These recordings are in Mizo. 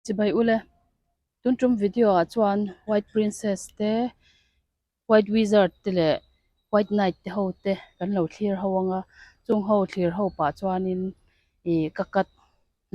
Chibai ule, tun tum video ah chuan White Princess te, White Wizard te leh White Knight te ho te kan lo thlir ho anga, chung ho thlir ho pah chuanin ih ka cut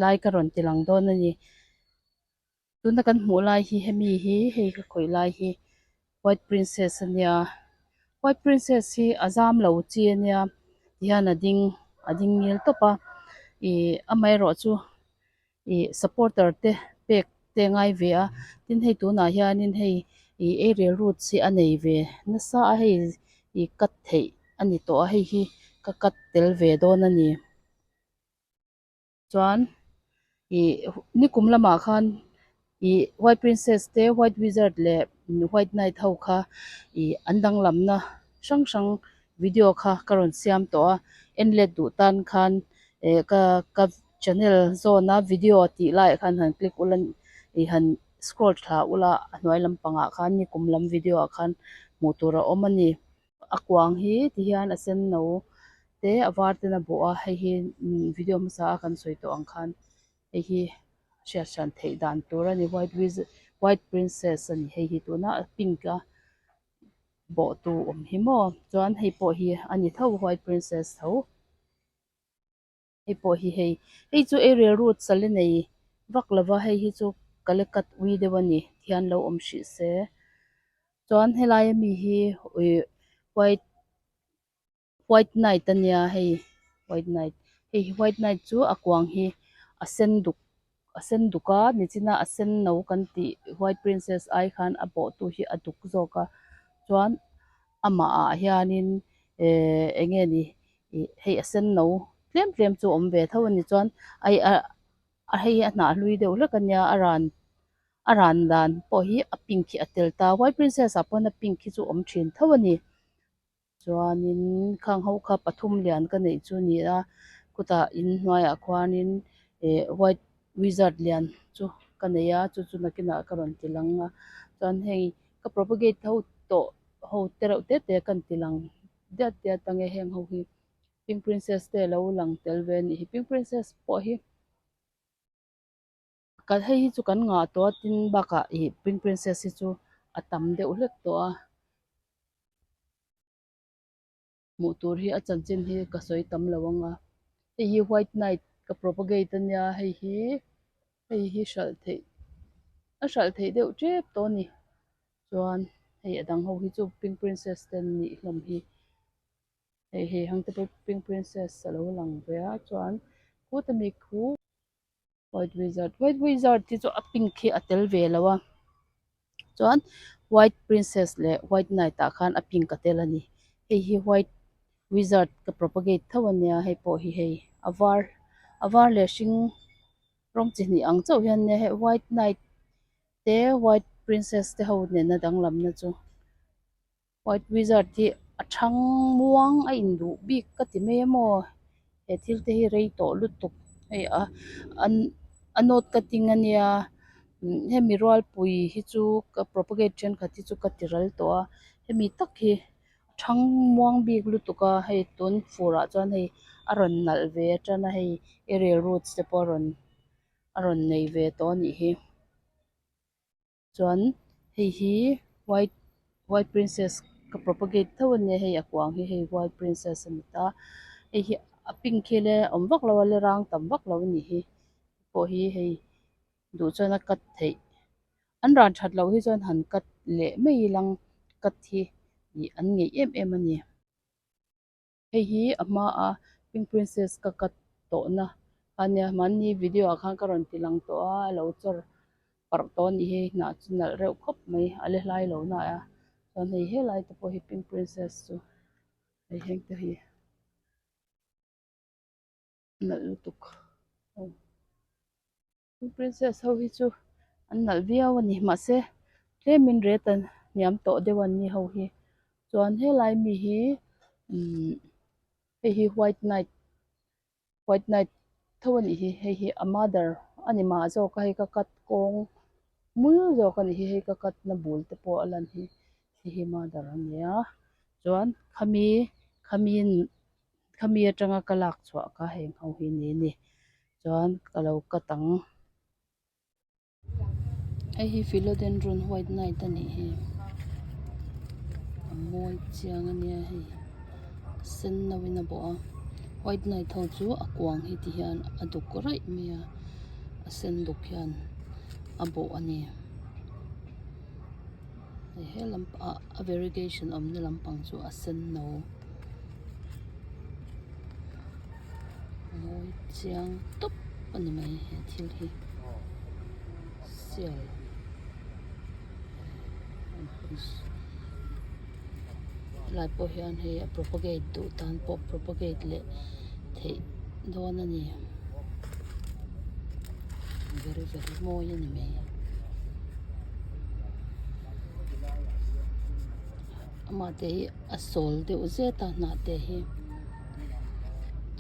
lai ka rawn ti lang dawn a ni. Tuna kan hmuh lai hi hemi hi hei ka khawih lai hi White Princess a nia, White Princess hi a zam lo chi a nia tihian a ding a ding ngil tawp a ih amaherawh chu ih supporter te pek te a ngai ve a tin hei tunah hianin hei ih aerial roots hi a nei ve nasa a hei ih cut theih a ni tawh a hei hi ka cut tel ve dawn a ni. Chuan ih nikum lamah khan ih white princess te white wizard leh white knight ho kha ih an danglamna hrang hrang video kha ka rawn siam tawh a en let duh tan khan eh ka ka channel zawn a video tih laiah khan han click ula ih han scroll thla ula a hnuai lampangah khan nikum lam video ah khan hmuh tur a awm a ni. A kuang hi ti hian a sen no te a var ten a bawh a hei hi video hmasa a kan sawi tawh ang khan hei hi hriat hran theih dan tur a ni white wiz white princess a ni hei hi tuna a pink a bawh tu awm hi maw chuan hei pawh hi a ni tho white princess tho. Hei pawh hi hei hei chu aerial roots a la nei vak lo va hei hi chu ka la cut ui deuh a ni thian lo awm hrih se chuan helai ami hi ih white white knight a nia hei white knight hei hi white knight chu a kuang hi a sen duk a sen duk a nichina a sen no kan tih white princess ai khan a bawh tu hi a duk zawk a chuan amah ah hianin ehh eng nge ni ih hei a sen no tlem tlem chu a awm ve tho a ni chuan ai ah a hei hi a hnah hlui deuh hlek a nia a ran a ran dan pawh hi a pink hi a tel ta white princess ah pawn a pink hi chu a awm thin tho a ni chuanin khang ho kha pathum lian ka neih chu a ni a khutah in hnuaiah khuanin eh white wizard lian chu ka nei a chu chu nakinah ka rawn ti lang a chuan hei ka propagate ho tawh ho te reuh te te ka ti lang. Diat diat ang e heng ho hi pink princess te alo lang tel ve a nih hi pink princess pawh hi kan hei hi chu kan ngah tawh a tin bakah ih pink princess hi chu a tam deuh hlek tawh a hmuh tur hi a chanchin hi ka sawi tam lo ang a hei hi white knight ka propagate a nia hei hi hei hi hralh theih a hralh theih deuh tep tawh a ni. Chuan hei a dang ho hi chu pink princess te an nih hlawm hi hei hei hang te pawh pink princess a lo lang ve a chuan khuta mi khu white wizard white wizard hi chu a pink hi a tel ve lo a chuan white princess leh white knight ah khan a pink a tel a ni hei hi white wizard ka propagate tho a nia hei pawh hi hei a var a var leh hring rawng chi hnih ang chauh hian nia hei white knight te white princess te ho nena danglamna chu white wizard hi a thang muang a induh bik ka ti mai a maw he thil te hi rei tawh lutuk hei a an a note cutting a nia hemi rualpui hi chu ka propagate thenkhat hi chu ka ti ral tawh a hemi tak hi a thang muang bik lutuk a hei tun fur ah chuan hei a rawn nalh ve atan a hei aerial roots te pawh a rawn a rawn nei ve tawh a nih hi chuan hei hi white white princess ka propagate tho a nia hei a kuang hi hei white princess a ni ta hei hi a pink hi le awm vak lo a la rang tam vak lo a nih hi pawh hi hei duh chuan a cut theih an ran that loh hi chuan han cut leh mai ilang cut hi ih an ngeih em em a ni. Hei hi a hmaa pink princess ka cut tawhna a nia mahni video ah khan ka rawn ti lang tawh a a lo chawr parh tawh a nih hi hnah chu nalh reuh khawp mai a la hlai lo na a chuan hei helai te pawh hi pink princess chu hei heng te hi nalh lutuk aw. Princess ho hi chu an nalh viau a ni mahse tlemin ret an hniam tawh deuh an ni ho hi chuan helai mi hi umm hei hi white knight white knight tho a nih hi hei hi a mother a ni mah zawk a hei ka cut kawng mul zawk a ni hi hei ka cut na bul te pawh a lan hi hei hi mother a ni a chuan khami khami khami atanga ka lak chhuah kha heng ho hi ni a ni. Chuan ka lo cut ang. Hei hi philodendron white knight a nih hi a mawi chiang a nia hei sen no in a bawh a white knight ho chu a kuang hi ti hian a duk raih mai a a sen duk hian a bawh a ni hei he lampang ah a variegation awmna lampang chu a sen no mawi chiang tawp a ni mai he thil hi sial helai pawh hian hei a propagate duh tan pawh propagate leh theih dawn a ni very very mawi a ni mai. Amah te hi a sawl deuh zet a hnah te hi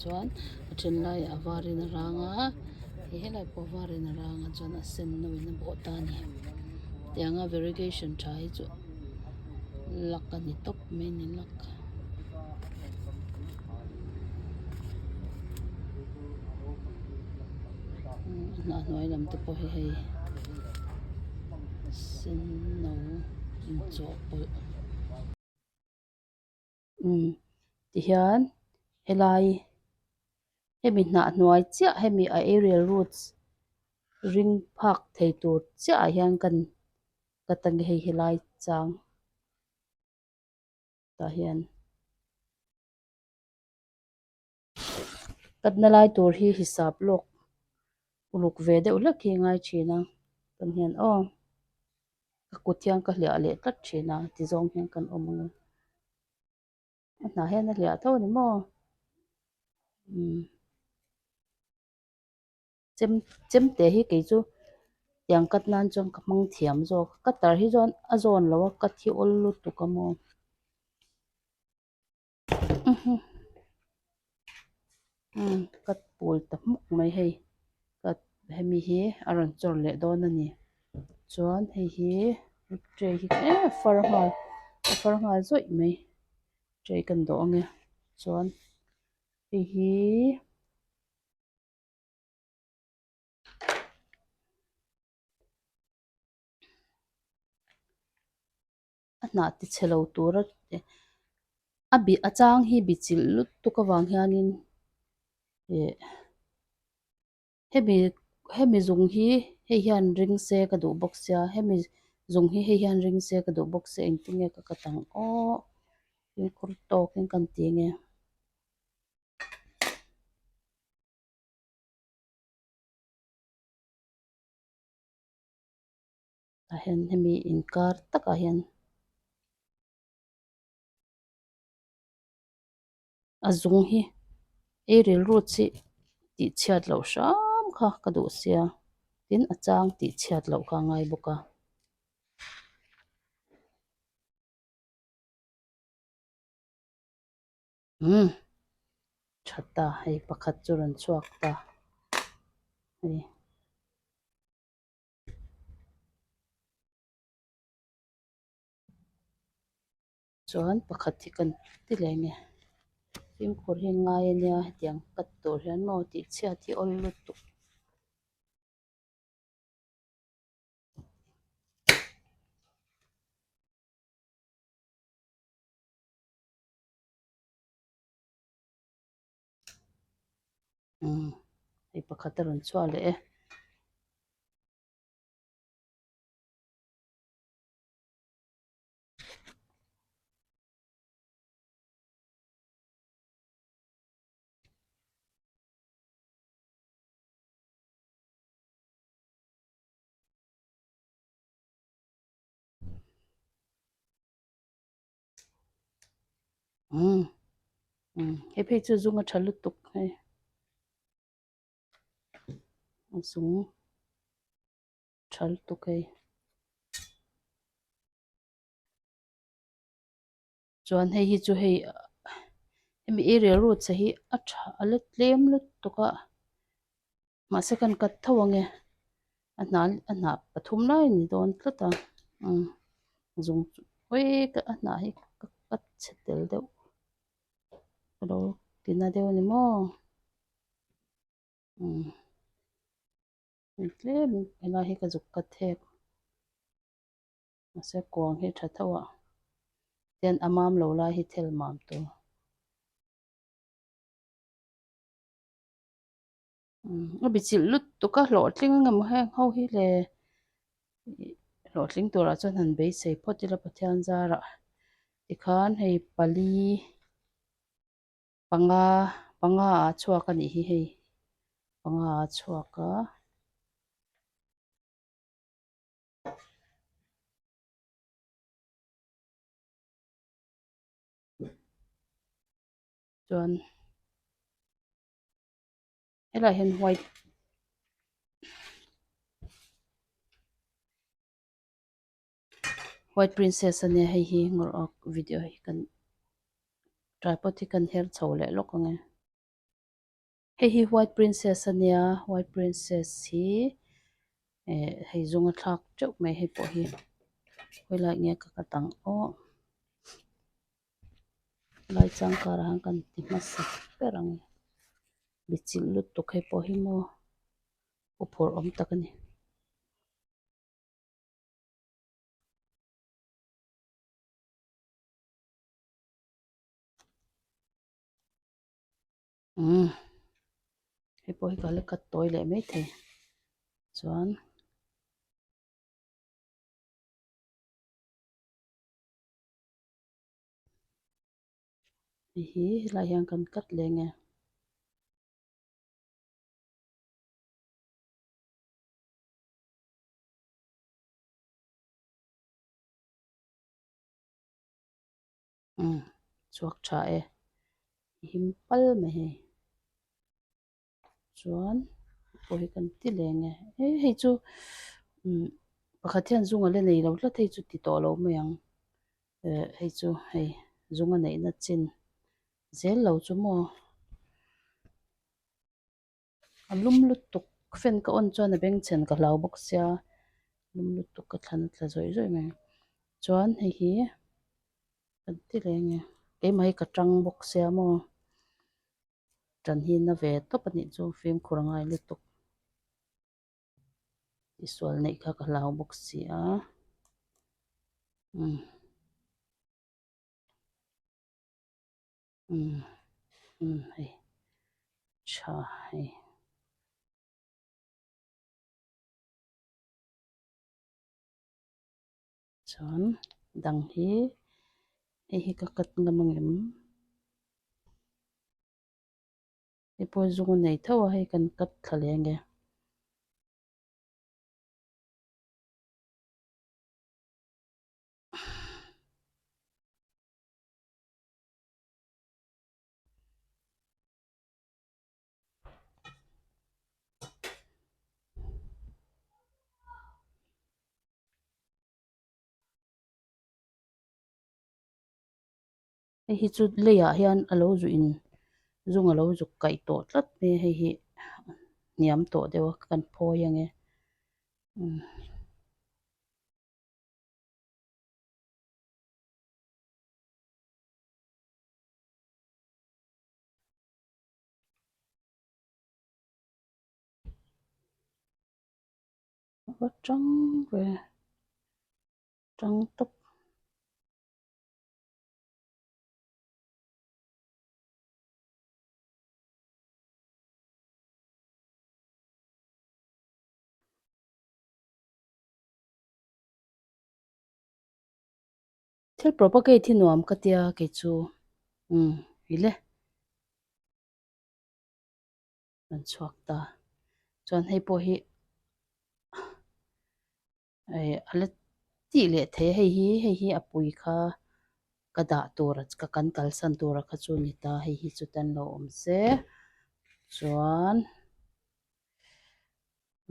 chuan a then laiah a varin a rang a hei helai pawh a varin a rang a chuan a sen no in a bawh ta a ni tianga variegation tha hi chu luck a ni tawp mai a ni luck. Hnah hnuai lam te pawh hi hei sen no inchawhpawlh umm tihian helai hemi hnah hnuai chiah hemi a aerial roots ring phak thei tur chiah ah hian kan cut ang hei helai chang tah hian. Katna lai tur hi hisap lawk uluk ve deuh hlek hi ngai thin a kan hian aw ka kut hian ka hliah leh tlat thin a ti zawng hian kan awm ang a a hnah hian a hliah tho a ni maw umm chem chemte hi kei chu tiang cut nan chuan ka hmang thiam zawk a cutter hi chuan a zawn lo a cut hi awl lutuk a maw. Cut pul ta hmuk mai hei cut hemi hi a rawn chawr leh dawn a ni chuan hei hi tray hi eh a far nghal a far nghal zawih mai tray kan dawh ang e chuan hei hi. A hnah ti chhe lo tura a bih a chang hi bi chilh lutuk avang hianin ih hemi hemi zung hi hei hian ring se ka duh bawk sia hemi zung hi hei hian ring se ka duh bawk sia engtin nge ka cut ang aw fimkhur tawkin kan ti nge. Tah hian hemi inkar takah hian a zung hi ei rilru chi tih chhiat loh hram kha ka duh sia tin a chang tih chhiat loh kha a ngai bawk a. Umm tha ta hei pakhat chu rawn chhuak ta hei. Chuan pakhat hi kan ti leh nge fimkhur hi an ngai ania hetiang cut tur hian maw tih chhiat hi awl lutuk. Umm hei pakhat a rawn chhuah leh e. Umm umm hei phei chu zung a tha lutuk hei a zung tha lutuk hei chuan hei hi chu hei hemi area road che hi a tha a la tlem lutuk a mahse kan cut tho ang e a hnah a hnah pathum lai a ni dawn tlat a umm zung chu a hnah hi ka cut chhe tel deuh ka lo ti na deuh a ni maw umm tlem helai hi ka zuk cut hek. Mahse kuang hi tha tho a tian a mam lo lai hi thel mam tur. A bi chilh lutuk a hlawhtling ang emaw heng ho hi le hlawhtling turah chuan han beisei phawt ila Pathian zarah tikhan hei pali panga panga ah chhuak a nih hi hei panga ah chhuak a. Chuan helaiah hian white white princess a nia hei hi video hi kan tripod hi kan her chho leh lawk ang e. Hei hi white princess a nia white princess hi eh hei zunga thlak teuh mai hei pawh hi khawilai nge ka cut ang aw lai chang karah hian kan ti hmasa ber ang e mi chilh lutuk hei pawh hi maw huphurh awm tak a ni. Umm hei pawh hi ka la cut tawi leh maithei chuan hei hi helaiah hian kan cut leh nge. Umm chhuak tha e him pal mai hei chuan pawh hi kan ti leh ang e eh hei chu umm pakhat hian zung a la nei lo tlat hei chu ti tawh lo mai ang eh hei chu hei zung a neihna chin zel lo chu maw. A lum lutuk fan ka on chuan a bengchhen ka hlau bawk sia lum lutuk ka thlan a tla zawih zawih mai chuan hei hi kan ti leh ang e keimah hi ka tang bawk sia maw tan hi na ve tawp a nih chu fimkhur a ngai lutuk tihsual neih kha ka hlau bawk si a umm. Umm umm hei tha hei. Chuan dang hi hei hi ka cut ngam ang em? Hei pawh zung a nei tho a hei kan cut thla leh ang e. Hei hi chu leiah hian a lo zuih in zung a lo zuk kaih tawh tlat mai a hei hi hniam tawh deuh a kan phawi ang e umm. Va tang ve tang tawp. Thil propagate hi nuam ka tia kei chu umm ile kan chhuak ta chuan hei pawh hi eh a la tih leh thei a hei hi hei hi a pui kha ka dah tur ka kan kalsan tura kha chu ni ta hei hi chutan lo awm se chuan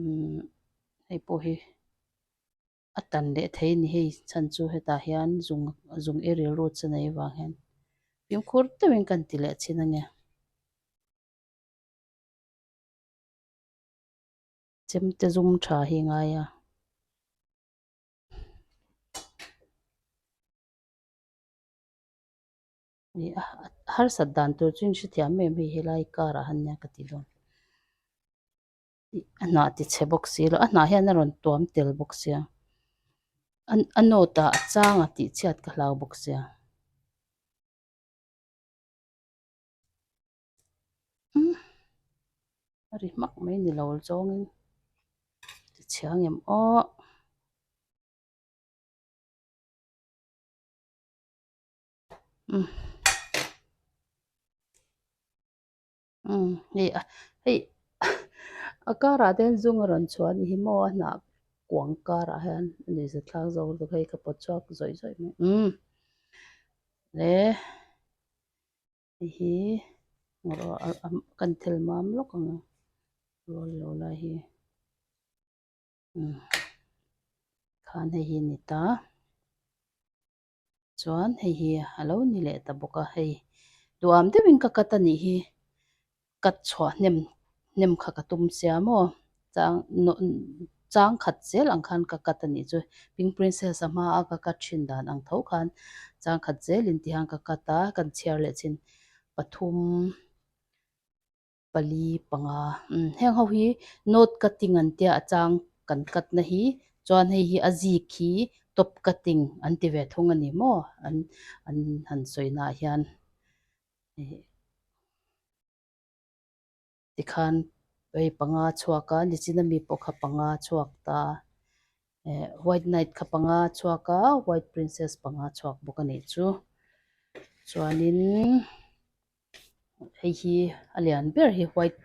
umm hei pawh hi. A tan leh thei a ni hei chhan chu hetah hian zung zung i rilru chu nei avang hian fimkhur deuhin kan ti leh thin a nia. Chemte zum tha hi ngai a. Harsat dan tur chu in hrethiam em hei helai car ah han nia ka ti dawn. A hnah ti chhe bawk si lo a hnah hian a rawn tuam tel bawk sia. A note ah a chang a tih chhiat ka hlau bawk sia. A ri hmak mai ni lo zawngin ti chhia ngem aw. Umm hei a hei a karah te hian zung a rawn chhuah a ni hi maw a hnah kuang karah hian a ni za thlak zo lutuk hei ka pawt chhuak zawih zawih mai umm le hei hi kan thil mam lawk ang rual lo lai hi umm khan hei hi a ni ta. Chuan hei hi a lo ni leh ta bawk a, hei duham deuhin ka cut a nih hi, cut chhuah hnem hnem kha ka tum sia maw chang chang khat zel ang khan ka cut a nih chu, pink princess a hma a ka cut thin dan ang tho khan chang khat zelin ti hian ka cut a, kan chhiar leh chin pathum. pali panga umm heng ho hi note cutting an tia a chang kan cut na hi chuan hei hi a zik hi top cutting an ti ve thung a ni maw an an han sawi naah hian ih tikhan hei panga chhuak a nichina mi pawh kha panga chhuak ta eh white knight kha panga chhuak a white princess panga chhuak bawk a nih chu chuanin. Hei hi a lian ber hi white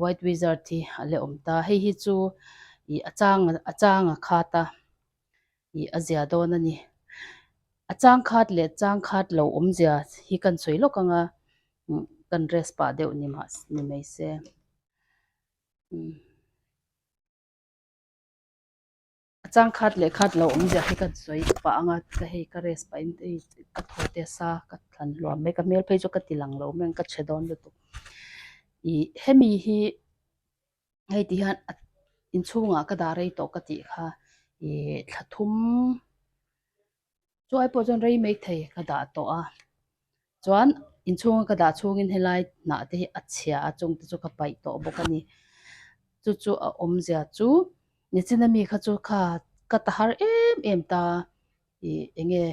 white wizard hi a la awm ta hei hi chu ih a chang a chang a khat a ih a zia dawn a ni a chang khat leh chang khat lo awmzia hi kan sawi lawk ang a kan rest pah deuh ni mah ni mai se umm. A chang khat leh khat lo awm ziah hi ka sawi pah ang a ka hei ka rest pahin hei ka thaw te sa ka thlan hluam mai ka hmel phei chu ka ti lang lo mai ang ka chhe dawn lutuk ih hemi hi hei ti hian a inchhungah ka dah rei tawh ka tih kha ih thla thum Chuai pawh chuan rei mai thei ka dah tawh a, chuan inchhunga ka dah chhungin helai hnah te hi a chhia a chung te chu ka paih tawh bawk a ni. Chu chu a awmzia chu nichina mi kha chu kha ka ta har em em ta ih eng nge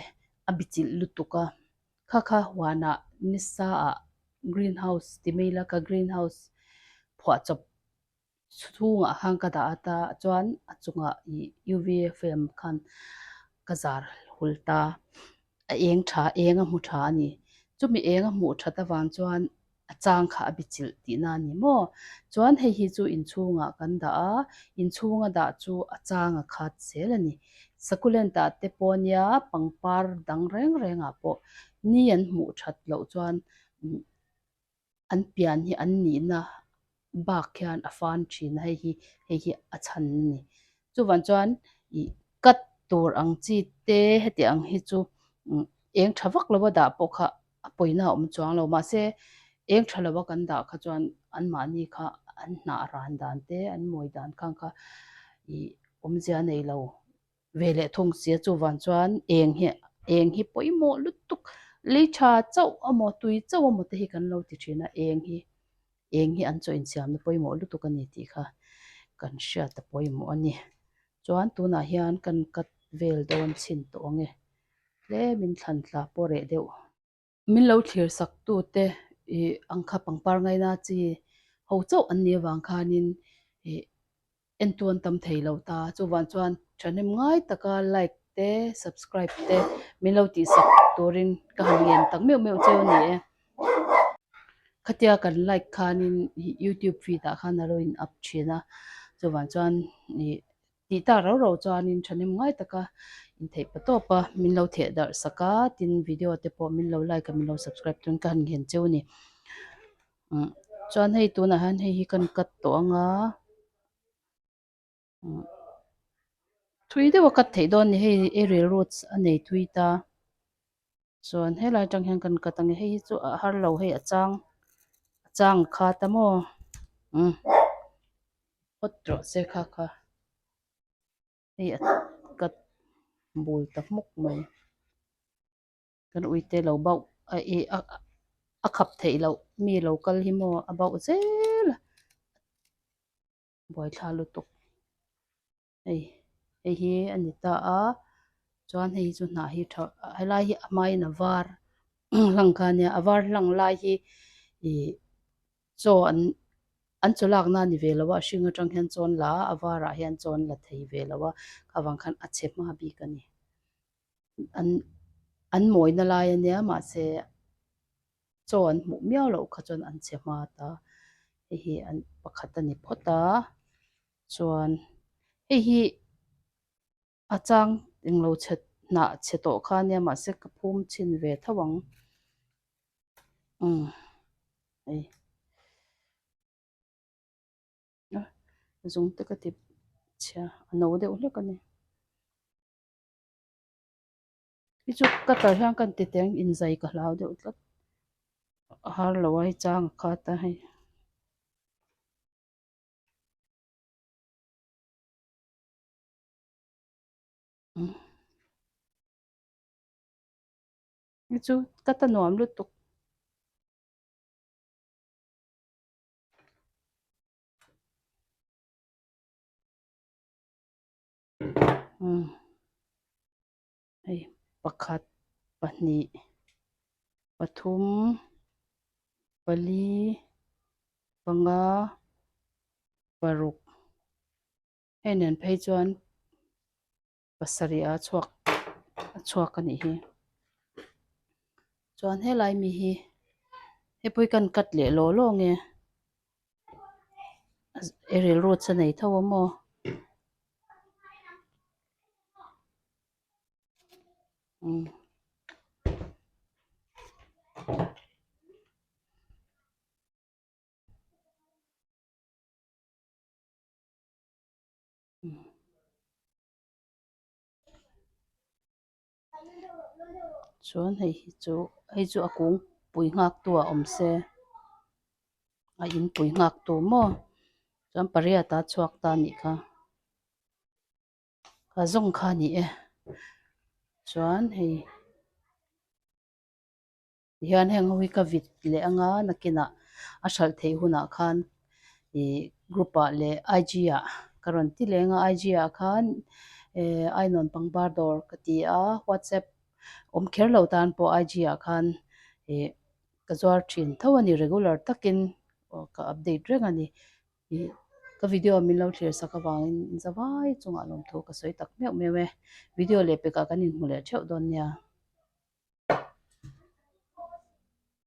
a bichilh lutuk a, kha kha huanah nisa ah green house ti mai ila ka green house phuahchawp chhungah khan ka dah a ta chuan a chungah ih UV frame khan ka zar hul ta a eng tha eng a hmu tha a ni chumi eng a hmuh that avang chuan a chang kha a bichilh tihna a ni maw chuan hei hi chu inchhungah kan dah a inchhunga dah chu a chang a khat zel a ni succulent ah te pawh nia pangpar dang reng reng ah pawh ni an hmuh that loh chuan An pian hi an nihna bak hian a fan thin a, hei hi hei hi a chhan a ni. Chuvang chuan ih cut tur ang chi te heti ang hi chu eng tha vak lova dah pawh kha a pawina a awm chuang lo. Mahse eng tha lova kan dah kha chuan anmahni kha an hnah ran dan te an mawi dan khang kha ih awmzia a nei lo. Ve leh thung sia chuvang chuan eng hi eng hi pawimawh lutuk lei tha chauh amaw tui chauh amaw te hi kan lo ti thin a eng hi eng hi an chaw insiamna pawimawh lutuk a ni tih kha kan hriat a pawimawh a ni chuan tunah hian kan cut vel dawn chhin tawh ang e tlemin thlan tla pawh reh deuh. Min lo thlir sak tute ih ang kha pangpar ngaina chi ho chauh an nih avang khanin ih entu an tam thei lo ta. Chuvang chuan thahnem ngai taka like te subscribe te min lo tih sak turin ka han ngen tak meuh meuh cheu a ni e. Khatia kan like khanin ih youtube feed ah khan a lo in up thin a chuvang chuan ih Tih tak rau rau chuanin thahnem ngai taka intheih pa tawp a, min lo theh darh sak a, tin video te pawh min lo like a min lo subscribe chuan ka han nghen cheu a ni. Umm chuan hei tunah hian hei hi kan cut tawh ang a, umm thui deuh a cut theih dawn a ni hei aerial roots a nei thui ta. Chuan helai atang hian kan cut ang e hei hi chu a har lo hei a chang a chang a khat a maw umm phawt rawh se kha kha hei a cut bul ta hmuk mai kan uite lo bauh a ih a a khap theih loh mi lo kal hi maw a bauh zel a buaithla lutuk hei. Hei hi a ni ta a chuan hei hi chu hnah hi tha helai hi a hmain a var hlang kha ania a var hlang lai hi ih chaw an an chaw lakna a ni ve lo a a hring atang hian chaw an la a a varah hian chaw an la thei ve lo a khavang khan a chhe hma bik a ni an an mawina lai ania mahse chaw an hmuh miau loh kha chuan an chhe hma ta hei hi an pakhat a ni phawt a chuan hei hi a chang englo chhe hnah chhe tawh kha ania mahse ka phum chhin ve tho ang umm hei zung te ka ti chhia a no deuh hlek a ni. Hi chu cutter hian ka ti teng inzai ka hlau deuh tlat a har lo a hei chang a khat a hei. Hi chu cut a nuam lutuk. Hei pakhat pahnih pathum pali panga paruk hei nen phei chuan pasarih a chhuak a chhuak a nih hi chuan helai mi hi hei pawh hi kan cut leh law law nge aerial roots a nei tho a maw. Chuan hei hi chu hei chu a kung pui nghak tu ah awm se a in pui nghak tu maw chuan pariat a chhuak ta a nih kha a zawng kha a ni e chuan hei. Tihian heng ho hi ka vit leh anga nakinah a hralh theih hunah khan ih group ah leh IG ah ka rawn ti leng a IG ah khan eh ainawn pangpar dawr ka ti a whatsapp awm kher lo tan pawh IG ah khan ih ka zuar thin tho a ni regular takin aw ka update reng a ni ih ka video min lo thlir sak avangin zavai chungah lawmthu ka sawi tak meuh meuh e video lehpekah kan inhmu leh theuh dawn nia.